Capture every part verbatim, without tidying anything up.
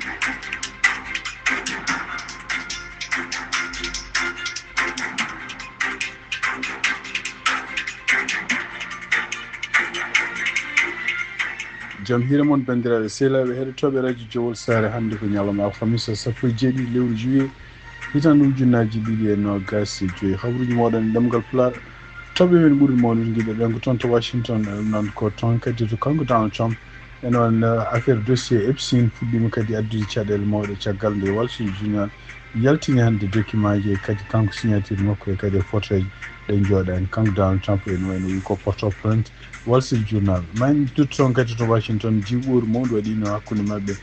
Jam hiire mon, banndiraaɓe sehilaaɓe heɗotooɓe radio Jowol Saare. Hannde ko ñalawma alhamisa, sappo e jeeɗiɗi lewru juillet, hitaande ujunnaaji ɗiɗi e noogaas e joyi. Habruuji mooɗon e ɗemngal Pulaar. Toɓɓe men ɓuri mawnude, ngiɗo ɗen ko toon to Washington, e ɗum noon ko toon kadi to kanko Donald Trump. E noon, eh, affaire dossier Epstein fuɗɗiima kadi addude caɗeele mawɗe, caggal nde Wall Street Journal yaltini hannde document ji, e kadi kanko signature makko, e kadi e photo ji ɗe njooɗaani. Kanko Donald Trump, ene wayno wi ko porto plainte Wall Street Journal. Ma en ndutto toon kadi to Washington, jiiɓooru mawndu waɗiino hakkunde maɓɓe,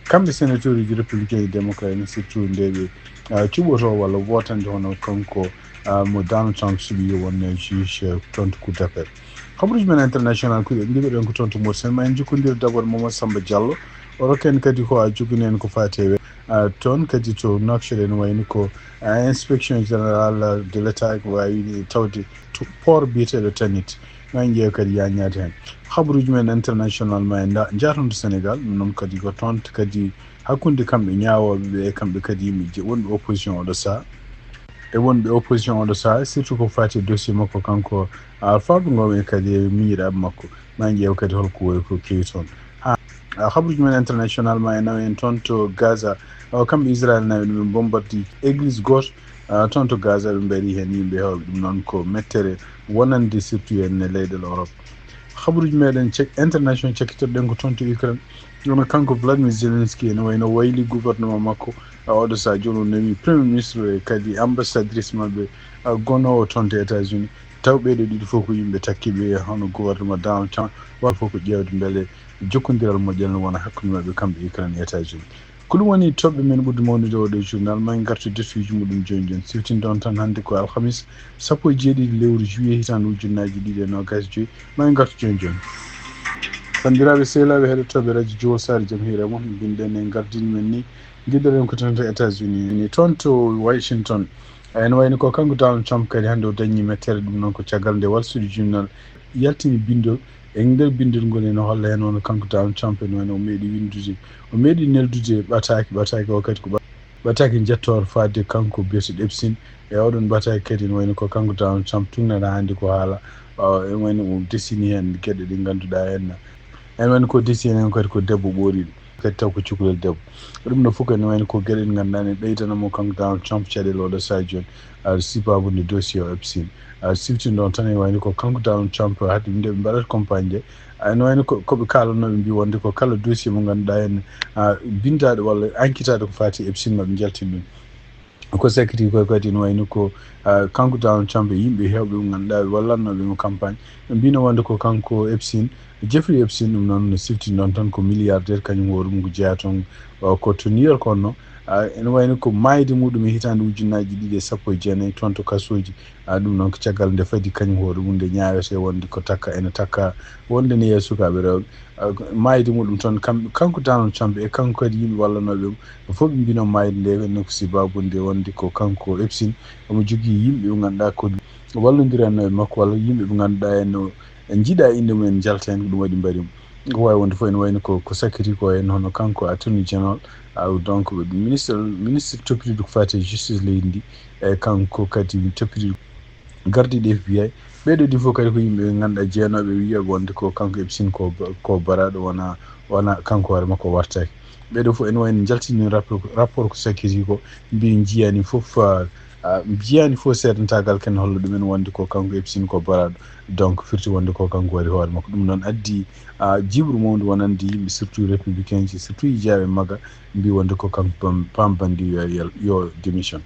kamɓe sénateur uji républicain e démocrate en, surtout nde ɓe, ah, cuɓoto walla wootande hono kanko, ah, mo Donald Trump suɓi yo won juge, eh, toon to cour d'appel. Habruuji men international, kuɗe ngiɗoɗen ko toon to Mauritanie. Ma en jokkondir d'abord Mamadou Samba Diallo. O rokka en kadi ko a jogani en ko faati e we-, ah, toon kadi to Nouakchott, ene wayni ko, ah, inspection générale de l'État ko waawi tawde to port biyeteeɗo Tanit. Ma en ƴeew kadi yaañaade heen. Habruuji men international, ma en nda-, njaaton to Sénégal, ɗum noon kadi ko toon kadi hakkunde kamɓe ñaawooɓe ɓe e kamɓe kadi yimɓe je-, wonɓe opposition oɗo sahaa. E wonɓe opposition oɗo sahaa, surtout ko faati e dossier makko kanko, ah, Farba Ngom e kadi e miñiraaɓe makko. Ma en ƴeew kadi holko woni ko kewi toon. Ha, ah, habruuji men international, ma en nawa en toon to Gaza. O, kamɓe Israël nawi ɗum en bombardi église gooto, ah, toon to Gaza, ɓe mbaɗi heen yimɓe heewɓe. Ɗum noon ko mettere wonande surtout en e leyɗeele Europe. Habruuji meɗen cek-, international cakkitoɗen ko toon to Ukraine. Kono kanko Vladimir Zelensky ene wayno wayli gouvernement makko, a oɗo sahaa jooni o nemi premier ministre e kadi ambassadrice maɓɓe, a, gonoowo toon to États-Unis. Taw ɓeeɗo ɗiɗi fof ko yimɓe takkiiɓe hono gouvernement Donald Trump, waɗa fof ko ƴeewde mbele jokkondiral moƴƴal no wona hakkunde maɓɓe kamɓe Ukraine e États-Unis. Ko ɗum woni toɓɓe men ɓurɗe mawnude oɗo journal. Ma en ngartu dettuuji muɗum jooni jooni. Siftinde on tan hannde ko alhamis sappo e jeeɗiɗi lewru juillet hitaande ujunnaaji ɗiɗi e noogaas e joyi. Ma en ngartu jooni jooni. Banndiraaɓe sehilaaɓe heɗotooɓe radio Jowol Saare, jam hiire mon. Mbinɗen e gardini men ni, ngiɗoɗen ko toon to États-Unis, ni toon to Washington. Ene wayno ko kanko Donald Trump kadi hannde o dañi mettere, ɗum noon ko caggal nde Wall Street Journal yaltini binndol. E nder binndol ngol ene holla heen wano kanko Donald Trump ene wayno o meeɗi winndude, o meeɗi neldude ɓataake, ɓataake o kadi ko ɓa-, ɓataake njettoor faade kanko biyeteeɗo Epstein. E oɗon ɓataake kadi ene wayno ko kanko Donald Trump tugnata hannde ko haala, uh, ene wayno o desini heen geɗe ɗe ngannduɗaa heen. Ene wayno ko desini heen kadi ko debbo ɓooriiɗo. Kadi taw ko cukalel debbo. Ɗum ɗo fof kadi ne wayno ko geɗe ɗe ngannduɗaa ne ɓeydana mo kanko Donald Trump caɗeele oɗo sahaa jooni. Aɗa sibabu nde dossier o Epstein. Aɗa sifti ɗon tan e wayno ko kanko Donald Trump hade nde ɓe mbaɗata campagne nde. Aɗa ne wayno ko, ko ɓe kaalanoo ɓe mbi wonde ko kala dossier mo ngannduɗaa en, a, binndaaɗo walla enquêtaaɗo ko faati e Epstein maɓe njaltin ɗum. Ko sakkiti ko kadi no wayno ko, ah, kanko Donald Trump e yimɓe heewɓe mo ngannduɗaa ɓe wallannooɓe mo campagne. Ɓe mbino wonde ko kanko Epstein, Jeffrey Epstein, ɗum noon no sifti noon tan ko milliardaire, kañum hoore mum ko jeyaa toon, ah, ko to New York on no. Ah, ene wayno ko maayde muɗum e hitaande ujunnaaji ɗiɗi e sappo e jeenayi toon to kasooji. Ah, ɗum noon ko caggal nde fadi kañum hoore mum nde ñaawetee wonde ko takka, ene takka wonde ne yeeso sukaaɓe rewɓe. Ah, maayde muɗum toon, kam, kanko Donald Trump e kanko kadi yimɓe wallanooɓe mo, fof ɓe mbino maayde nde, ne ko sibabu nde wonde ko kanko Epstein, omo jogii yimɓe ɓe ngannduɗaa ko wallondirannooɓe makko, walla yimɓe ɓe ngannduɗaa en no, en njiɗaa innde mum en njalta heen, ko ɗum waɗi mbaɗi mo. Ko waawi wonde fof ene wayno ko, ko sakkiti ko en, hono kanko Attorney General, ah, donc, ministre, ministre toppitiiɗo ko faati e justice leydi ndi, e kanko kadi toppitiiɗo gardiiɗo F B I. Ɓeeɗo ɗi fof kadi ko yimɓe ɓe ngannduɗaa jeenooɓe, wiyooɓe wonde ko kanko Epstein ko, ko baraaɗo, wona, wona kanko hoore makko wartaaki. Ɓeeɗo fof ene wayno njaltini rapport, rapport ko sakkiti ko, mbi njiyaani fof, ah, ah, njiyaani fof seedantaagal ken holla ɗumen wonde ko kanko Epstein ko baraaɗo. Donc, firti wonde ko kanko waɗi hoore makko. Ɗum noon addi, ah, jiiɓru mawndu wonande yimɓe, surtout républicain ji, surtout yiyaaɓe maga, mbi wonde ko kanko pam-, pambandi yo, yo, yo démission.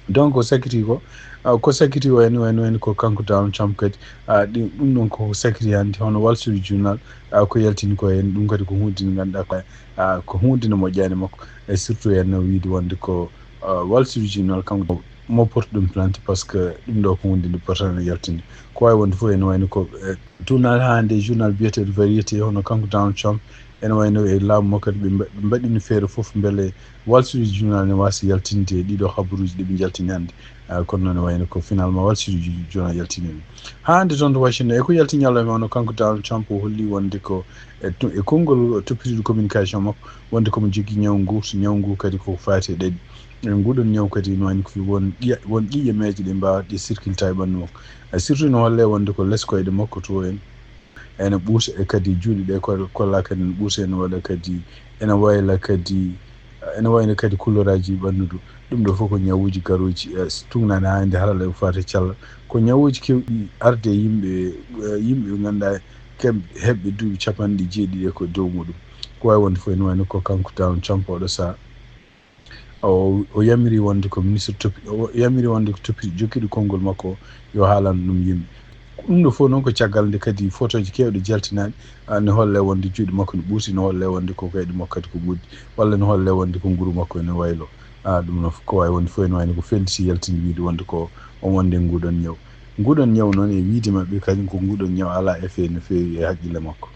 Donc, ko sakkiti ko, ah, ko sakkiti o en, en, en ko kanko Donald Trump kadi, ah, ɗi-, ɗum ɗon ko sakkiti hannde, hono Wall Street Journal, ah, ko yaltini ko en, ɗum kadi ko huunde nde ngannduɗaa ko, ah, ko huunde nde moƴƴaani makko, e surtout en no wiide wonde ko, ah, Wall Street Journal kanko mo porti ɗum plainte, par ce que ɗum ɗo ko huunde nde potano yaltinde. Ko waawi wonde fof ene wayno ko, eh, tournal hannde journal biyeteeɗo Variété, hono kanko Donald Trump, Ene wayno e laamu makko kadi ɓe mba- ɓe mbaɗini feere fof mbele Wall Street Journal ne waasa yaltinde ɗiɗo habaruuji ɗi ɓe njaltini hannde. Ah, kono noon ene wayno ko finalement Wall Street Journal yaltini ɗum. Haa hannde toon to Washington, e ko yalti ñalawma o, kanko Donald Trump o holli wonde ko e to- e konngol toppitiiɗo communication makko wonde komo jogii ñaw ngu, so ñaw ngu kadi ko faati e ɗaɗi. E nguɗon ñaw kadi ene wayno ko won ƴiya- won ƴiƴe meeje ɗe mbaawa ɗe sirkilta e ɓanndu makko. E surtout no holle wonde ko les koyɗe makko to en ene ɓuusa, e kadi juuɗe ɗe ko- kolla kadi ene ɓuusa, ene waɗa kadi, ene wayla kadi, ene wayno kadi couleur aji ɓanndu ndu. Ɗum ɗo fof ko ñawuuji garooji, eh, s- tugnaani haa hannde haralleeɓe faati e cellal. Ko ñawuuji keewɗi arde e yimɓe, eh, yimɓe ɓe ngannduɗaa kam heɓɓe duuɓi capanɗe jeeɗiɗi e ko dow muɗum. Ko waawi wonde fof ene wayno ko kanko Donald Trump oɗo sahaa. O, o yamiri wonde ko ministre toppi, o yamiri wonde ko toppi jokkiiɗo konngol makko o, yo haalan ɗum yimɓe. Ɗum ɗo fof noon ko caggal nde kadi fotooji keewɗi jaltinaaɗi, ah, ne holle wonde juuɗe makko ne ɓuusi, ne holle wonde ko kayɗe makko kadi ko ɓuuɗi, walla ne holle wonde ko nguru makko ene waylo. Ah, ɗum noon ko waawi wonde fof ene wayno ko felsi yaltinde wiide wonde ko o wonde nguɗon ñaw. Nguɗon ñaw noon e wiide maɓɓe kañum ko nguɗon ñaw alaa effet no feewi e haqqille makko.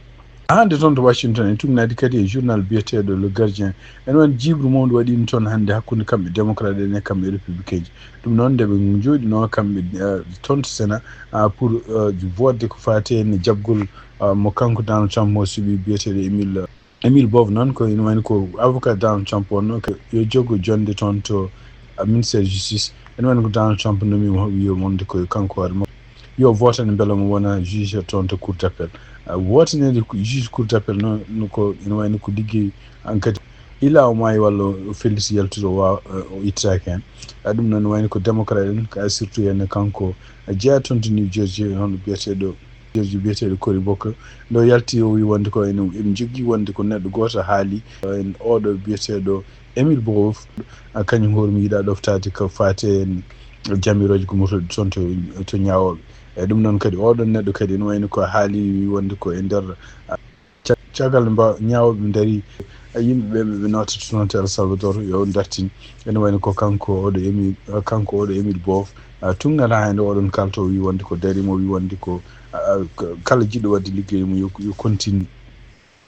Hannde toon to Washington, en tugnaade kadi e journal biyeteeɗo Le Guardian. Ene wayno jiiɓru mawndu waɗiino toon hannde hakkunde kamɓe démocrate en e kamɓe républicain ji. Ɗum noon nde ɓe njooɗinoo kamɓe, eh, toon to Sénat, ah, pour, eh, vote ko faati heen e jaɓgol, ah, mo kanko Donald Trump mo suɓii biyeteeɗo Emile, Emile Bove noon ko ene wayno ko avocat Donald Trump on noon ko yo jogo jonnde toon to, ah, ministère justice. Ene wayno ko Donald Trump nomi mo wiyo wonde ko kanko hoore makko yo vootane mbela mo wona juge toon to cour d'appel. Ah, wootaneede ko juge cour d'appel noon no ko ene wayno ko liggey enquête. Ila o maayi walla o felliti yaltude o waawa, eh, o ittitaaki heen. Ah, ɗum noon wayno ko démocrate en, ka surtout heen kanko, ah, jeyaa toon to New Jersey, hono biyeteeɗo, Jersey biyeteeɗo Cory Booker. Nde o yalti o wii wonde ko ene, eɓe njogii wonde ko neɗɗo gooto haali, eh, en oɗo biyeteeɗo Emile Bove, ah, kañum hoore mum yiɗaa ɗoftaade ko faati heen jamirooje gummotooɗe toon to, to ñaawooɓe. E ɗum noon kadi oɗon neɗɗo kadi ene wayno ko haali wii wonde ko e nder, ah, ca- caggal mba ñaawooɓe ndari, ah, yimɓe ɓe ɓe nootata toon to El Salvador yo dartin. Ene wayno ko kanko oɗo Emile, ah, kanko oɗo Emile Bove, ah, tugnata hannde oɗon kalto wii wonde ko dari mo wii wonde ko, ah, ah, k- kala jiɗɗo waɗde liggey mum yo, yo continue.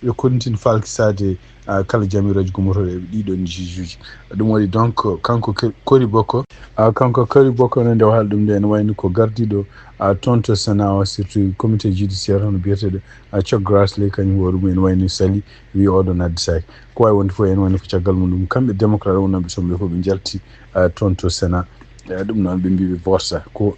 Yo continue falkisaade, ah, kala jamirooje gummotooɗe e ɗiɗon juge uji. Ɗum waɗi donc kanko Ke- Cory Booker, ah, kanko Cory Booker no nde o haali ɗum nde ene wayno ko gardiiɗo, ah, toon to Sénat o surtout comité judiciaire hono biyeteeɗo, ah, Chuck Grassley kañum hoore mum ene wayno sali wii oɗo naddisaaki. Ko waawi wonde fof ene wayno ko caggal mum ɗum kamɓe démocrate wonnooɓe toon ɓe fof ɓe njalti, ah, toon to Sénat. Eh, ɗum noon ɓe mbii ɓe vootata ko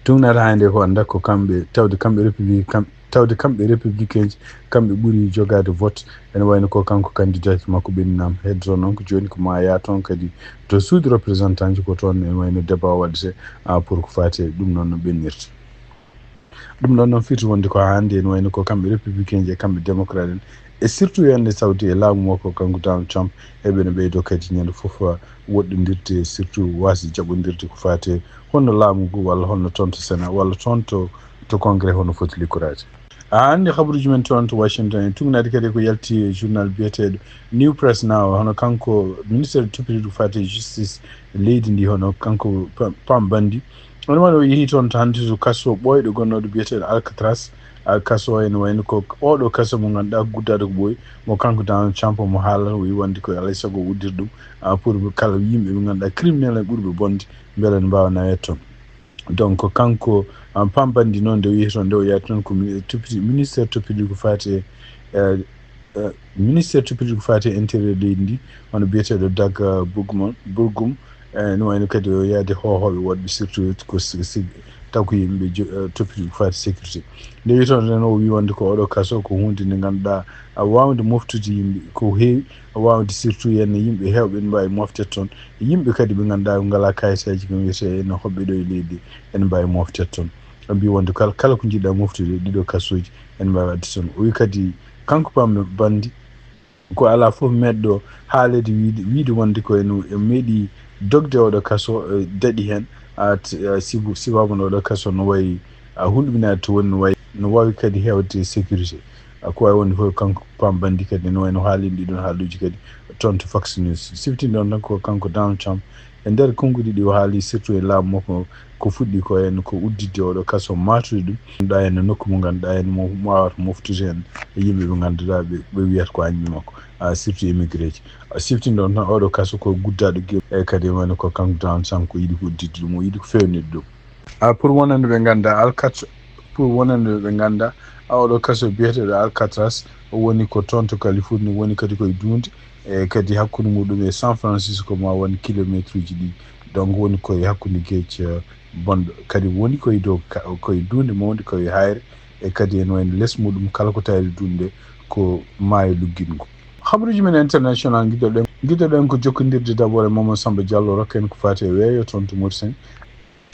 tugnata hannde ko annda ko kamɓe tawde kamɓe république kam tawde kamɓe républicain ji kamɓe ɓuri jogaade vote. Ene wayno ko kanko candidat makko ɓenninama heddoto noon ko jooni ko ma yaa toon kadi to suudu représentant ji ko toon ene wayno débat waɗete, ah, pour ko faati e ɗum noon no ɓennirta. Ɗum ɗon noon firti wonde ko hannde ene wayno ko kamɓe républicain ji e kamɓe démocrate en e surtout hannde saudi e laamu makko kanko Donald Trump eɓe no ɓeydo kadi ñande fof, ah, woɗɗondirde surtout wasde jaɓondirde ko faati e honno laamu ngu walla honno toon to Sénat walla toon to, to Congrès honno foti likkoraade. Haa hannde habaruuji men toon to Washington en tugnaade kadi ko yalti e journal biyeteeɗo New Press Now hono kanko ministre toppitiiɗo ko faati e justice leydi ndi hono kanko Pa- Pam Bondi. Hono wano o yehi toon to hannde to kaso ɓooyɗo gonnooɗo biyeteeɗo Alcatraz. Ah, kaso o ene wayno ko oɗo kaso mo ngannduɗaa guddaɗo ko ɓooyi mo kanko Donald Trump mo haala o wi wonde ko alay sago o uddira ɗum, ah, pour kala yimɓe ɓe ngannduɗaa criminel en ɓurɓe bonde mbele ne mbaawa naweede toon. Donc kanko, ah, Pam Bondi noon nde o yehi toon nde o yaati toon ko mi- toppiti- ministre toppitiiɗo ko faati e, eh, eh, ministre toppitiiɗo ko faati e intérieur leydi ndi hono biyeteeɗo Doug, ah, Burgum, Burgum, eh, no wayno kadi o yaadi hoohooɓe woɗɓe surtout ko si- si- taw ko yimɓe jo- eh, toppitiiɗo ko faati sécurité. Nde wi toon tan o wi wonde ko oɗo kaso ko huunde nde ngannduɗaa a waawde moftude yimɓe ko heewi, a waawde surtout heen yimɓe heewɓe ene mbaawi mofteede toon. Yimɓe kadi ɓe ngannduɗaa ɓe ngalaa kayitaaji ko wiyetee ene hoɓɓe ɗo e leydi ene mbaawi mofteede toon. O mbi wonde kala, kala ko njiɗɗaa moftude ɗiɗo kasuuji ene mbaawi adde toon. O wi kadi kanko Pam Bondi ko alaa fof meeɗɗo haaleede wiide, wiide wonde ko ene meeɗi dogde oɗo kaso, eh, daɗi heen, ah, t- ah, sibu- sibabu no oɗo kaso no wayi, ah, hulɓinaade to woni no wayi, no waawi kadi heewde sécurité. Ah, ko waawi wonde fof kanko Pam Bondi kadi no wayno haalino ɗiɗon haaluuji kadi toon to Fox News. Siftin ɗon tan ko kanko Donald Trump E nder konnguɗi ɗi o haali, surtout e laamu makko, ko fuɗɗi ko en ko udditde oɗo kaso, maatude ɗum. Ɗa en nokku mo ngannduɗaa en mo waawata moftude en e yimɓe ɓe ngannduɗaa ɓe, ɓe wiyata ko añɓe makko, a, surtout émigré ji. A, siftinɗon tan oɗo kaso ko guddaaɗo gew, e kadi woni ko kanko Dawon Sanko yiɗi ko udditde ɗum, o yiɗi ko feewnitde ɗum. A, pour wonande ɓe ngannda Alcat-, pour wonande ɓe ngannda, a, oɗo kaso biyeteeɗo Alcatraz, o woni ko toon to Californie, woni kadi koye duunde, e kadi hakkunde muɗum e San Francisco ma won kilometre uji ɗiɗi. Donc woni koye hakkunde geec, eh, bonɗo. Kadi woni koye dow ka-, koye duunde mawnde, koye hayre, e kadi ene wayno les muɗum kala ko tawete duunde ko maayo luggiɗngo. Habaruuji men international, ngiɗoɗen, ngiɗoɗen ko jokkondirde d'abord e Mamadou Samba Diallo, rokka en ko faati e weeyo toon to Mauritanie.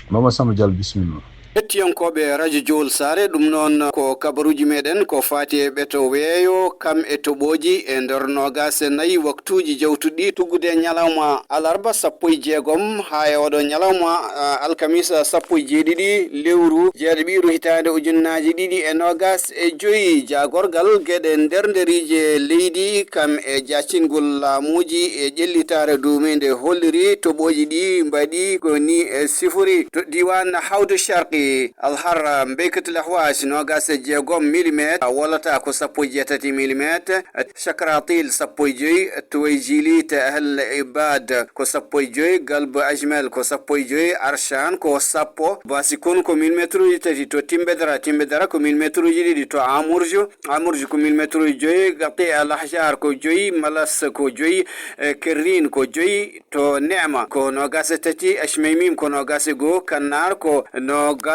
Mama Samba Diallo, bisimilla. Hettiyankooɓe Radio Jowol Saare, ɗum noon ko kabaruuji meɗen ko faati e ɓeto weeyo, kam e toɓooji e nder noogaas e nayi waktuuji jawtuɗi tuggude ñalawma alarba sappo e jeegom haa e oɗo ñalawma, a, alkamisa sappo e jeeɗiɗi lewru jeeɗiɓiiru hitaande ujunnaaji ɗiɗi e noogaas e joyi. Jaagorgal geɗe nder nderiije leydi kam e jaccingol laamuuji e ƴellitaare duumiinde holliri toɓooji ɗi mbaɗi ko ni e sifori. To diiwaan Hawdu Sharqi, Alhar, Mbeykatul Ahwas, noogaas e jeegom milimeeter, Wolata ko sappo e jeetati milimeeter, Chakratil sappo e joyi, Tuwayjilit, Ahl Ibad ko sappo e joyi, Galb Ajmal ko sappo e joyi, Arshan ko sappo, Basikun ko milimeetruuji tati, to Timbedra, Timbedra ko milimeetruuji ɗiɗi, to Amurju, Amurju ko milimeetruuji joyi, Gati Al Ahjar ko joyi, Malas ko joyi, e Kerrin ko joyi, to Neema ko noogaas e tati, Ashmeymim ko noogaas e goo, Kannar ko noogaas,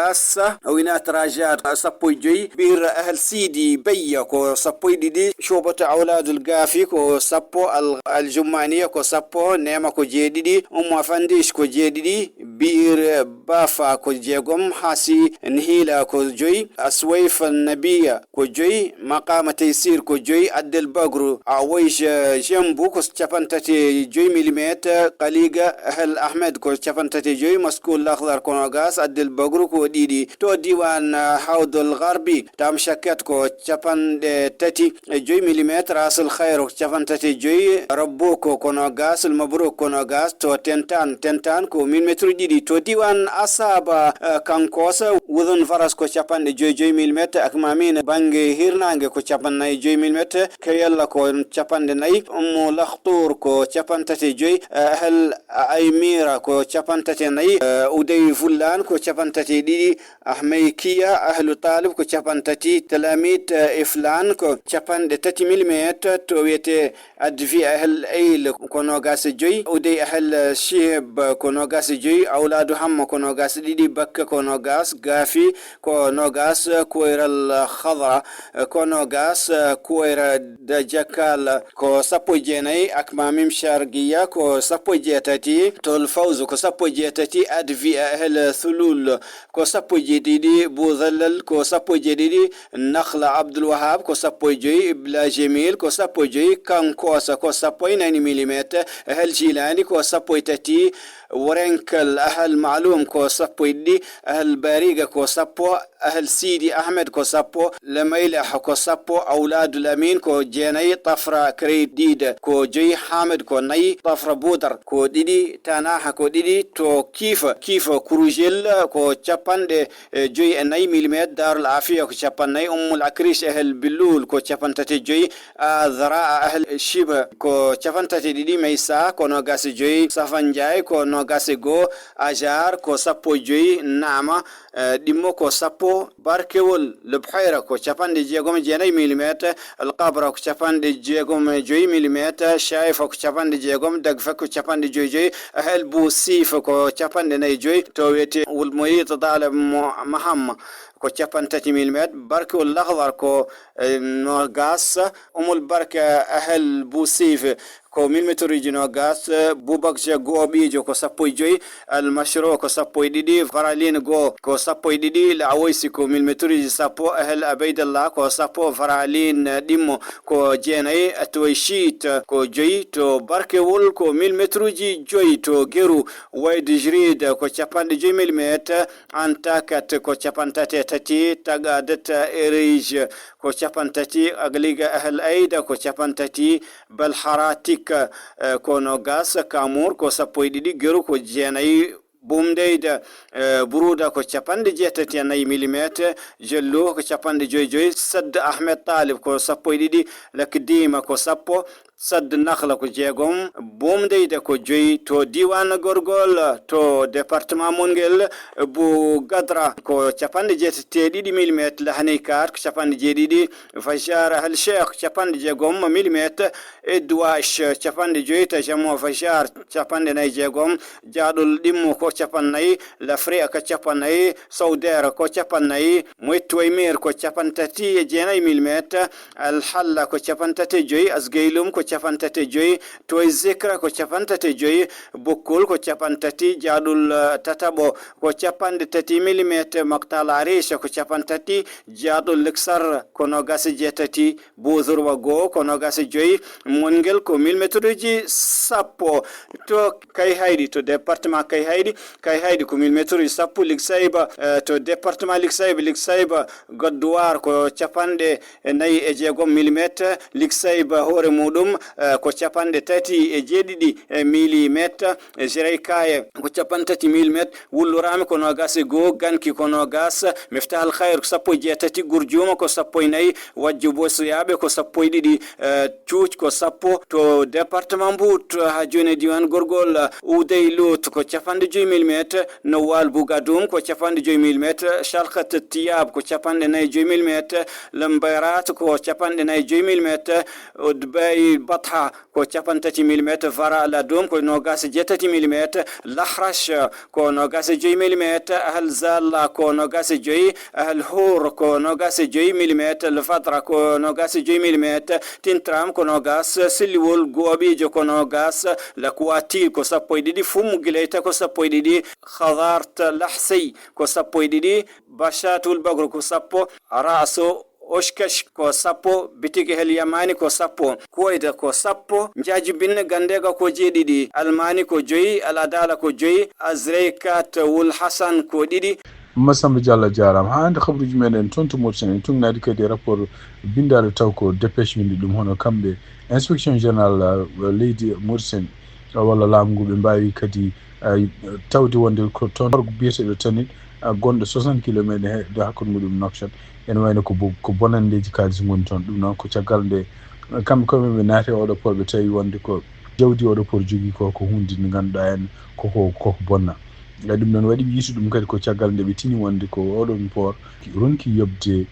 Winat Rajat sappo e joyi, Bir Ahl Sidi Beyya ko sappo e ɗiɗi, Shobata Awladul Gafi ko sappo, Al, Al Jummaniya ko sappo, Neema ko jeeɗiɗi, Ummu Afandish ko jeeɗiɗi, Bir Bafa ko jeegom, Hasi Nihila ko joyi, Aswayf Nabiya ko joyi, Maqama Taysir ko joyi, Addel Bagru, Awaish, eh, Jembu ko capanɗe tati e joyi milimeeter, Kaliga Hel Ahmed ko capanɗe tati e joyi, Maskul Lakhdar ko noogaas, Addel Bagru ko ɗiɗi. To diiwaan, eh, Hawdul Gharbi, Tam Shakat ko capanɗe tati e joyi milimeeter, Asul Khair ko capanɗe tati e joyi, Rabbu ko, ko noogaas, Al Mabruk ko noogaas, to Tentan, Tentan ko milimeetruuji ɗiɗi. To diiwaan Asaba, eh, Kankosa, Wudun Faras ko capanɗe joyi joyi milimeeter, Akmamina bannge hirnaange ko capanɗe nayi e joyi milimeeter, Keyalla ko capanɗe nayi, Ummu Lakhtur ko capanɗe tati e joyi, eh, Ahl Aymira ko capanɗe tati e nayi, eh, Uday Fullan ko capanɗe tati e ɗiɗi, Ahmeykiya, Ahlu Talib ko capanɗe tati, Talamit, eh, Iflan ko capanɗe tati milimeeter, to wiyetee Advi Ahl Eyl ko noogaas e joyi, Uday Ahl Shihib ko noogaas e joyi, Awladu Hamma ko noogaas e ɗiɗi, Bakka ko noogaas, Gafi ko noogaas, Kuwayral Khadra ko noogaas, Kuwayra Dajakal ko sappo e jeenayi, Akmamim Shargiya ko sappo e jeetati, Tol Fawzu ko sappo e jeetati, Advi Ahl Thulul ko sappo e jeeɗiɗi, Buzallal ko sappo e jeeɗiɗi, Nakhla Abdul Wahab ko sappo e joyi, Bla Jamil ko sappo e joyi, Kankosa ko sappo e nayi milimeeter, Hel Jilani ko sappo e tati, Worenkal Ahal Maalum ko sappo e ɗiɗi, Ahal Bariga ko sappo, Ahal Sidi Ahmed ko sappo, Lemaylah ko sappo, Awladul Amin ko jeenayi, Tafra Credit ko joyi, Hamed ko nayi, Tafra Budar ko ɗiɗi, Tanaha ko ɗiɗi, to Kifa, Kifa Kurujel ko capanɗe e joyi e nayi milimeeter, Darul Afiya ko capanɗe nayi, Ummul Akrish Ahel Billul ko capanɗe tati e joyi, Azraa Ahel Shiba ko capanɗe tati e ɗiɗi, Maysa ko noogaas e joyi, Safa Njaay ko noogaas e goo, Ajar ko sappo e joyi, Naama, eh, Ɗimmo ko sappo, Barkewol, Lubhayra ko capanɗe jeegom e jeenayi milimeeter, Al Qabra ko capanɗe jeegom e joyi milimeeter, Shaifa ko capanɗe jeegom, Dagfa ko capanɗe joyi joyi, Ahel Bu Sifa ko capanɗe nayi joyi, to wiyetee Wul Moyit Dala Mo-, Mahamma ko capanɗe tati milimeeter, Barkewol Lakhdar ko, eh, noogaas, Umul Barka Ahel Bu Sifa ko milimeetruuji noogaas, Bubakja Gooɓiijo ko sappo e joyi, Al Mashro ko sappo e ɗiɗi, Varalin Goo ko sappo e ɗiɗi, Al Awoysi ko milimeetruuji sappo, Ahel Abeydallah ko sappo, Varalin Ɗimmo ko jeenayi, Atwayshit ko joyi, to Barkewol ko milimeetruuji joyi, to Geru Wayde Jrid ko capanɗe joyi milimeeter, Antakat ko capanɗe tati e tati, Tagadet Erige ko capanɗe tati, Agliga Ahl Aida ko capanɗe tati, Belharatik, eh, ko nogas, Kamour ko sappo e ɗiɗi, Geru ko jeenayi, Boumdeida, eh, Bourouda ko capanɗe jeetati e nayi millimetre, Jello ko capanɗe joy joy, Sadd Ahmed Talib ko sappo e ɗiɗi, Lakdima ko sappo, Sadd Nakhla ko jeegom, Boumdeida ko joy. To diiwaan Gorgol, to département Mongel, Bou Gadra ko capanɗe jeetati e ɗiɗi millimetre, Lahaneykat ko capanɗe jeeɗiɗi, Fajar Al Sheikh capanɗe jeegom millimetre, Edouache capanɗe joy, Tajamo Fajar capanɗe nayi jeegom, Jaaɗol Ɗimmo ko capanɗe nayi, Lafriya ko capanɗe nayi, Sawdera ko capanɗe nayi, Moytuwaymir ko capanɗe tati e jeenayi millimetre, Al Halla ko capanɗe tati e joy, Asgeylum ko capanɗe tati e joy, Toy Zikra ko capanɗe tati e joy, Bokkol ko capanɗe tati, Jaaɗol, eh, Tataɓo ko capanɗe tati millimetre, Maktal Arisha ko capanɗe tati, Jaaɗol Liksar ko noogas e jeetati, Bozorwa goo ko noogas e joy, Mongel ko millimetreji sappo. To Kayhayɗi, to département Kayhayɗi, Kayhayɗi ko millimetreji sappo, Liksayba, eh, to département Liksayba, Liksayba Godduwar ko capanɗe nayi e jeegom millimetre, Liksayba hoore muɗum, eh, ko capanɗe tati e jeeɗiɗi millimetre, Jiraykaye ko capanɗe tati millimetre, Wulluraami ko noogas e goo, Ganki ko noogas, Miftahal Khayr ko sappo e jeetati, Gurjuuma ko sappo e nayi, Wajju Bosoyaaɓe ko sappo e ɗiɗi, eh, Cuuc ko sappo. To département Mbour, to haa jooni e diiwaan Gorgol, Oudey Lot ko capanɗe joy millimetre, Nowal Bougadoum ko capanɗe joy millimetre, Shalkhat Tiyab ko capanɗe nayi joy millimetre, Lambayrat ko capanɗe nayi joy millimetre, Odbey Batha ko capanɗe tati millimetre, Vara Ladoum ko noogas e jeetati millimetre, Lahrash ko noogas e joy millimetre, Ahl Zalla ko noogas e joy, Ahl Hur ko noogas e joy millimetre, Al Fatra ko noogas e joy millimetre, Tintram ko noogas, Silliwol Gooɓiijo ko noogas, Lakwati ko sappo e ɗiɗi, Fum Gileyta ko sappo e ɗiɗi, Khadart Lahsey ko sappo e ɗiɗi, Bashatul Bagro ko sappo, Raso Oshkesh ko sappo, Bitigi Hel Yamani ko sappo, Kuwaita ko sappo, Njaajubinne Gandega ko jeeɗiɗi, Almani ko joyi, Al Adala ko joyi, Azreykat Wul Hasan ko ɗiɗi. Masamba Diallo a jaaraama. Haa hannde kabaruuji meɗen toon to Mauritanie, en tuugnaade kadi e rapport binndaɗo taw ko dépêche winndi ɗum, hono kamɓe inspection générale, uh, leydi Mauritanie, uh, walla laamu ngu, ɓe mbaawi kadi, uh, tawde wonde ko toon biyeteeɗo Tanit, uh, gonɗo soixante kilomètres he, e hakkunde muɗum Nouakchott, ene wayno ko bo-, ko bonanndeeji kaalis ngoni toon. Ɗum noon ko caggal nde, uh, kamɓe koye mumen ɓe naati e oɗo port, ɓe tawi wonde ko jawdi oɗo port jogii ko, ko huunde nde ngannduɗaa en koko, koko bonna. E ɗum noon waɗi ɓe yiiti ɗum kadi ko caggal nde ɓe tini wonde ko oɗon port ronki yoɓde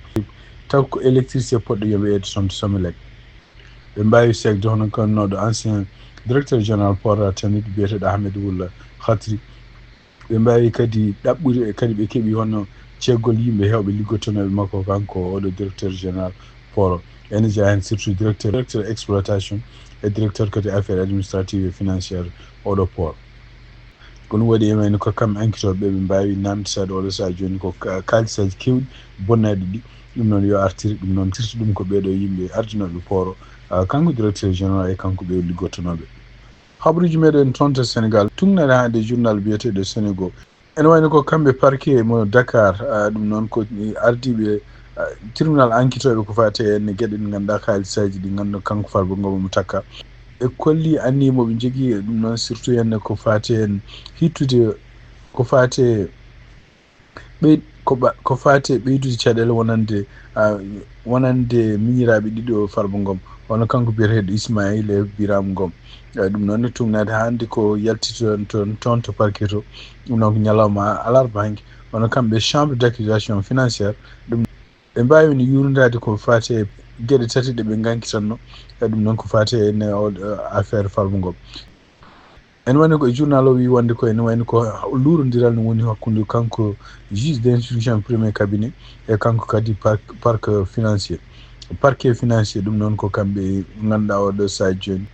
taw ko électricité poɗɗo yoɓeede toon to Somelec. Ɓe mbaawi seekde hono kannooɗo ancien directeur général port Tanit biyeteeɗo Ahmed Wul Khatri. Ɓe mbaawi kadi ɗaɓɓude, e kadi ɓe keɓi hono ceeggol yimɓe heewɓe liggotonooɓe makko, kanko oɗo directeur général port. Ene jeyaa heen surtout directeur, directeur exploitation e directeur kadi affaires administratives et financières oɗo port. Ko ɗum waɗi e wayno ko kamɓe enquêteɓe ɓe, ɓe mbaawi naamndisaade oɗo sahaa jooni ko ka-, kaalisaaji keewɗi bonnaaɗi ɗi. Ɗum noon yo artir, ɗum noon surtout ɗum ko ɓeeɗo yimɓe ardinooɓe port, ah, kanko directeur général e kanko ɓe liggotonooɓe. Habaruuji meɗen toon to Senegal, tuugnaade hannde journal biyeteeɗo Senego. Ene wayno ko kamɓe parquet mo Dakar, ah, ɗum noon ko ardiiɓe, ah, tribunal enquêteɓe ko faati e geɗe ɗe ngannduɗaa kaalisaaji ɗi ngannduɗaa kanko Farba Ngom omo takka. Ɓe kolli anniya mo ɓe njogii, ɗum noon surtout hannde ko faati heen hittude ko faati e ɓey-, ko ɓa-, ko faati e ɓeydude caɗeele wonande, ah, wonande miñiraaɓe ɗiɗo Farba Ngom, hono kanko biyeteeɗo Ismaïl e Birame Ngom. Eh, ɗum noon ne tuugnaade hannde ko yalti toon, toon, toon to parquet to. Ɗum noon ko ñalawma alarba hanki. Hono kamɓe chambre d'accusation financière, ɗum ɓe mbaawi no yuurndaade ko faati e geɗe tati ɗe ɓe ngannkitanno. E ɗum noon ko faati e ne o, eh, affaire Farba Ngom. Ene wayno ko e journal o wi wonde ko ene wayno ko luurondiral no woni hakkunde kanko juge d'instruction premier cabinet e kanko kadi par-, parquet financier. Parquet financier ɗum noon ko kamɓe ngannduɗaa oɗo sahaa jooni.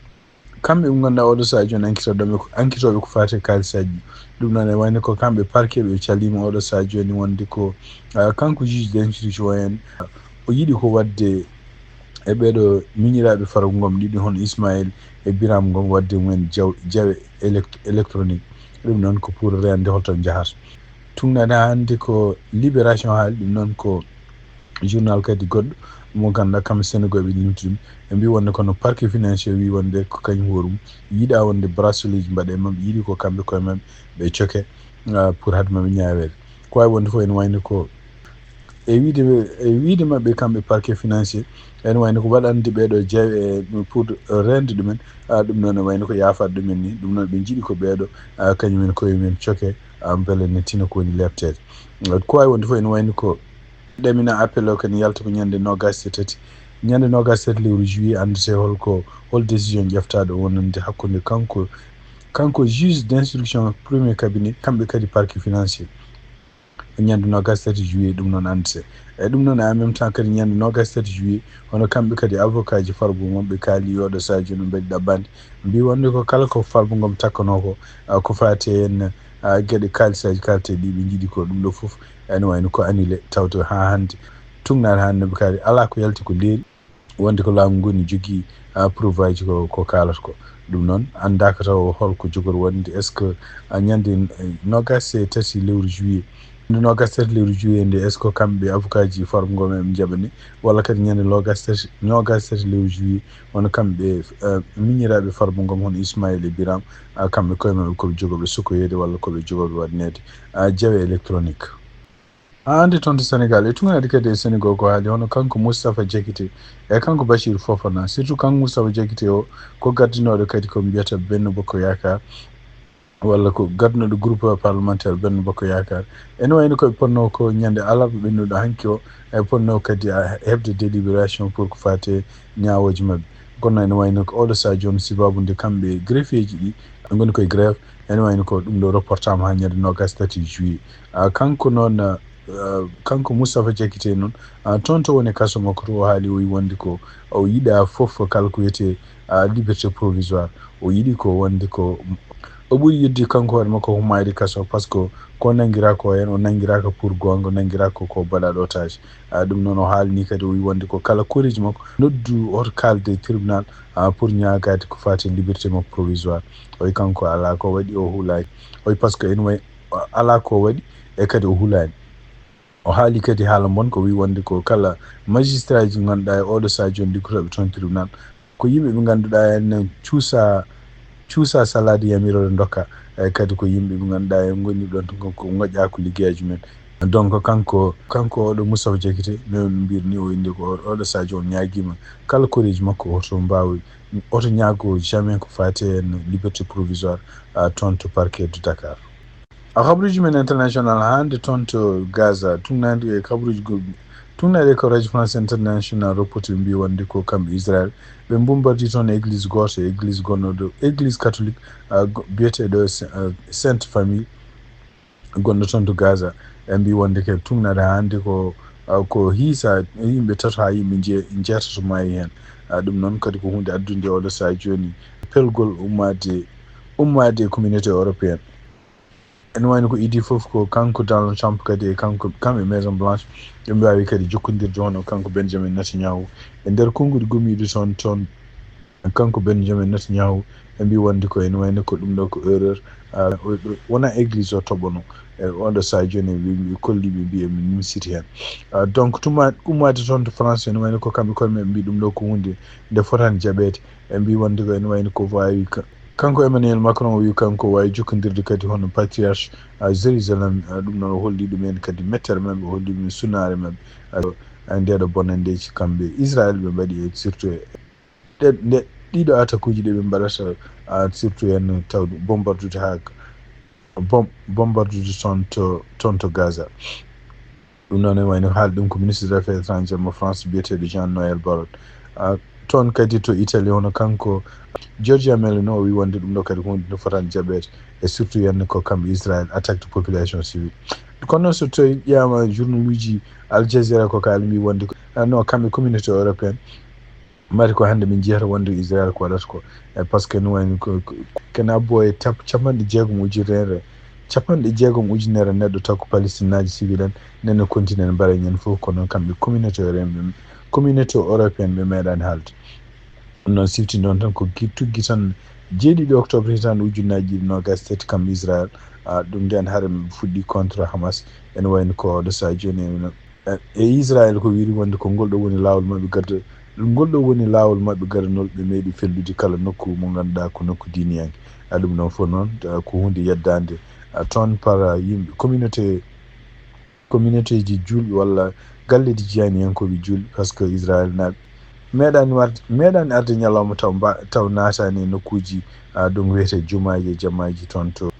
Kamɓe ɓe ngannduɗaa oɗo sahaa jooni enquêteɗo ɓe ko, enquêteɗo ɓe ko faati e kaalisaaji. Ɗum noon ene wayno ko kamɓe parquet ɓe caliima oɗo sahaa jooni wonde ko, ah, kanko juge d'instruction o en, o yiɗi ko waɗde e ɓeeɗo miñiraaɓe Farba Ngom ɗiɗi hono Ismaïl e Birame Ngom waɗde mumen jaw-, jawe élect-, électronique. Ɗum noon ko pour reende holto njahata. Tugnaade haa hannde ko Libération haali ɗum, noon ko journal kadi goɗɗo mo ngannduɗaa kamɓe Senegal ɓe limti ɗum. Ɓe mbii wonde kono parquet financier wii wonde ko kañum hoore mum yiɗaa wonde bracelet ji mbaɗee maɓɓe, yiɗi ko kamɓe koye maɓɓe ɓe coke, ah, pour haade maɓɓe ñaaweede. Ko waawi wonde fof ene wayno ko e wiide, e wiide maɓɓe kamɓe parquet financier, ene wayno ko waɗande ɓeeɗo jeewe pour rende ɗumen, ah, ɗum noon ne wayno ko yaafaade ɗumen ni. Ɗum noon ɓe njiɗi ko ɓeeɗo, ah, kañumen koye men coke, ah, mbele ne tina ko woni lepteede. Ko waawi wonde fof ene wayno ko ɗamina appel o kadi yalta ko ñande noogaas e tati. Ñande noogaas e tati lewru juillet anndete holko, hol décision ƴeftaaɗo wonande hakkunde kanko, kanko juge d'instruction premier cabinet, kamɓe kadi parquet financier. Ñande noogaas e tati juillet ɗum noon anndete. E ɗum noon en même temps kadi ñande noogaas e tati juillet, hono kamɓe kadi avocat ji farbu maɓɓe kaali yooɗo Sadio no mbaɗi ɗaɓɓaande. Mbii wonde ko kala ko farbu ngom takkanoo ko, ah, ko faati heen, ah, geɗe kaalisaaji kaalteeɗi ɗi ɓe njiɗi ko ɗum ɗo fof ene wayno ko annulé, tawde haa hannde tugnaade hannde ɓe kaali alaa ko yalti ko leeri. Wonde ko laamu ngu ne jogii, ah, preuve aji ko, ko kaalata ko. Ɗum noon anndaaka taw holko jogori wonde. Est-ce que, ah, ñande, eh, noogaas e tati lewru juillet, nde noogaas e tati lewru juillet nde, est-ce que kamɓe avocat ji farbu ngom ɓe njaɓani, walla kadi ñande noogaas e tati, noogaas e tati lewru juillet, wano kamɓe, eh, miñiraaɓe farbu ngom hono Ismaïla e Biram, ah, kamɓe koye maɓɓe ko ɓe jogooɓe sokkoyeede walla ko ɓe jogooɓe waɗaneede, ah, jawe électronique. Haa hannde toon to Senegal, e tugnaade kadi e Senegal ko haali hono kanko Moustapha Diakité e kanko Bachir Fofana, surtout kanko Moustapha Diakité o ko gardinooɗo kadi ko mbiyata Benno Bokk Yaakaar, walla ko gardinooɗo groupe parlementaire Benno Bokk Yaakaar. Ene wayno ko ɓe potnoo ko ñande alarba ɓennuɗo hanki o, e potnoo kadi a heɓde délibération pour ko faati e ñaawooji maɓɓe. Kono ene wayno ko oɗo sahaa jooni, sababu nde kamɓe greffier ji ɗi ngoni koye grève, ene wayno ko ɗum ɗo reportaama haa ñande noogaas e tati juillet. Ah, kanko noon, ah, kanko Moustapha Diakité noon, ah, toon to woni kaso makko to, o haali, o wi wonde ko o yiɗaa fof kala ko wiyetee, ah, liberté provisoire. O yiɗi ko wonde ko o ɓuri yiɗde kanko hoore makko ko maayde kaso, par ce que ko nanngiraa ko heen, o nanngiraaka pour goonga, o nanngiraaka ko baɗaaɗo otage. Ah, ɗum noon o haalni kadi, o wi wonde ko kala koreeji makko noddu, hoto kaalde tribunal, ah, pour ñaagaade ko faati e liberté makko provisoire. O wi kanko alaa ko waɗi, o hulaani. O wi par ce que ene wayi alaa ko waɗi, e kadi o hulaani. O haali kadi haala mbon ko wi wonde ko kala magistrat ji ngannduɗaa e oɗo sahaa jooni liggotooɓe toon tribunal, ko yimɓe ɓe ngannduɗaa en cuusa, cuusa salaade yamiroore ndokka, e kadi ko yimɓe ɓe ngannduɗaa en ngoni ɗoon ko, ko ngoƴƴaa ko liggeyaaji men. Donc kanko, kanko oɗo Moustapha Diakité, no mbir ni o inde ko oɗo sahaa jooni ñaagiima kala koreeji makko oto mbaawi, oto ñaago jamais ko faati en liberté provisoire, ah, toon to parquet de Dakar. A kabaruuji men international hannde toon to Gaza, tugnaade e kabaruuji goɗɗi, tugnaade ko Radio France International reporti ɓe mbii wonde ko kamɓe Israël, ɓe mbombardii toon église gooto, église gonnoɗo, église catholique, ah, go-, biyeteeɗo Sa-, ah, Sainte Famille, gonɗo toon to Gaza. Ɓe mbii wonde ko tugnaade hannde ko, ah, ko hiisa yimɓe tato haa yimɓe nje-, njeetato maayi heen. Ah, ɗum noon kadi ko huunde addunde oɗo sahaa jooni pelgol ummaade, ummaade e communauté européenne. Ene wayno ko idii fof ko kanko Donald Trump kadi e kanko, kam e Maison Blanche, ɓe mbaawi kadi jokkondirde hono kanko Benjamin Netanyahu. E nder konnguɗi gommiiɗi toon, toon, kanko Benjamin Netanyahu, ɓe mbii wonde ko ene wayno ko ɗum ɗo ko erreur. Ah, o, o, wonaa église o toɓono. E oɗo sahaa jooni ɓe, ɓe kolli, ɓe mbii emin nimsiti heen. Ah, donc tuma, ummaade toon to France ene wayno ko kamɓe koye maɓɓe mbii ɗum ɗo ko huunde nde fotaani jaɓeede. Ɓe mbii wonde ko ene wayno ko waawi ka-, kanko Emmanuel Macron o wi kanko waawi jokkondirde kadi hono patriarche, ah, Jérusalem, ah, ɗum noon o holli ɗum en kadi mettere maɓɓe, o holli ɗum en sunnaare maɓɓe, ah, ndeeɗo bonanndeeji kamɓe Israël ɓe mbaɗi e surtout e ɗe, nde, ɗiɗo attaque uji ɗi ɓe mbaɗata, ah, surtout en tawde bombardude haa bom-, bombardude toon to, toon to Gaza. Ɗum noon ene wayno haali ɗum ko ministre des affaires étrangères mo France biyeteeɗo Jean-Noël Barrot. Ah, toon kadi to Italie hono kanko Giorgia Meloni o wi wonde ɗum ɗo kadi ko huunde nde fotaani jaɓeede, e surtout hannde ko kamɓe Israël attaque de population civile. Kono noon so tawi ƴeewaama journal uji Al Jazeera ko kaali mbii wonde ko, ah, no kamɓe communauté européenne mari ko hannde min njiyata wonde Israël ko waɗata ko. E par ce que no wayno ko, ko, kena boye tap-, capanɗe jeegom ujunere, capanɗe jeegom ujunere neɗɗo taw ko Palestine naaji civil en, nene continent mbara ñande fof, kono kamɓe communauté européenne, communauté européenne ɓe meeɗaani haalde. Ɗum noon sifti noon tan ko gi-, tuggi tan Jeeɗiɗi octobre hitaande ujunnaaji ɗiɗi noogaas tati kam Israel, ah, ɗum nden hare fuɗɗi contre Hamas. Ene wayno ko oɗo sahaa jooni e, e Israel ko wiyri wonde ko ngol ɗo woni laawol maɓɓe gadda, ngol ɗo woni laawol maɓɓe gadanol, ɓe meeɗi fellude kala nokku mo ngannduɗaa ko nokku diiniyanke. Ah, ɗum ɗon fof noon, ah, ko huunde yeddaande, ah, toon para yimɓe communauté, communauté ji juulɓe walla galleeji jiyaniyankooɓe juulɓe, parce que Israel naaɓe meeɗaani warde, meeɗaani arde ñalawma taw mba-, taw naataani e nokkuuji, ah, ɗum wiyetee jumaaji e jamaaji toon to.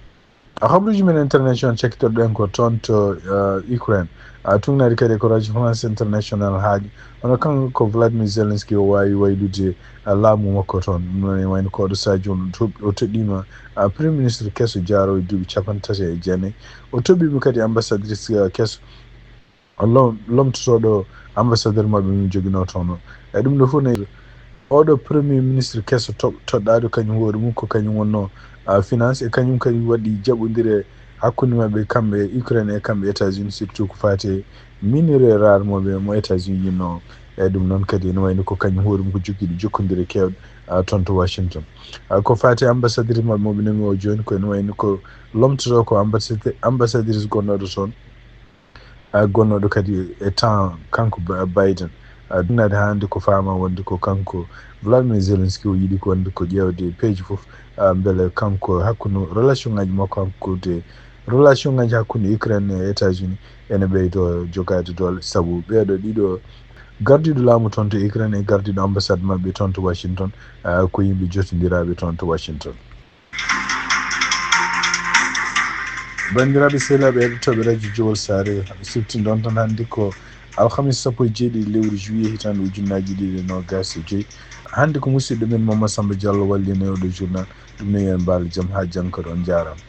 Ah, habruuji men international cakkitorɗen ko toon to, ah, Ukraine. Ah, tugnaade kadi ko Radio France International haaɗi. Hono kanko ko Vladimir Zelensky o waawi waylude, ah, laamu makko toon. Ɗum noon e wayno ko oɗo sahaa jooni o toɗ-, o toɗɗiima, ah, Premier Ministre keso jaaroowo e duuɓi capanɗe tati e jeenayi. O toɗɗiima kadi ambassadrice, ah, keso lom-, lomtotooɗo ambassadeur maɓɓe min joginoo toon o. E ɗum ɗo fof ne, oɗo Premier Ministre keso to-, toɗɗaaɗo kañum hoore mum ko kañum wonnoo, ah, finance, e kañum kadi waɗi jaɓondire hakkunde maɓɓe kamɓe e Ukraine e kamɓe États-Unis, surtout ko faati e minerai rare mo ɓe, mo États-Unis yinnoo. E ɗum noon kadi ene wayno ko kañum hoore mum ko jogiiɗo jokkondire keewɗe, ah, toon to Washington. Ah, ko faati e ambassadeur maɓɓe mo ɓe nomi o jooni ko ene wayno ko lomtotoo ko ambassade-, ambassadrice gonnooɗo toon, ah, gonnooɗo kadi e temps kanko Ba-, Biden. Ah, ɗum naati hannde ko faama wonde ko kanko Vladimir Zelensky o yiɗi ko wonde ko ƴeewde peeje fof, ah, mbele kanko hakkunde relation ngaji makko hakkunde, relation ngaji hakkunde Ukraine e États-Unis ene ɓeydo jogaade doole, sabu ɓeeɗo ɗiɗo gardiiɗo laamu toon to Ukraine e gardiiɗo ambassade maɓɓe toon to Washington, ah, ko yimɓe jotondiraaɓe toon to Washington. Banndiraaɓe sehilaaɓe heɗotooɓe Radio Jowol Saare, siftinɗon tan hannde ko alhamis sappo e jeeɗiɗi lewru juillet hitaande ujunnaaji ɗiɗi e noogaas e joy. Hannde ko musidɗo men Mamma Samba Diallo wallini e oɗo journal. Ɗum ne en mbaal jam haa janngo kadi, on njaaraama.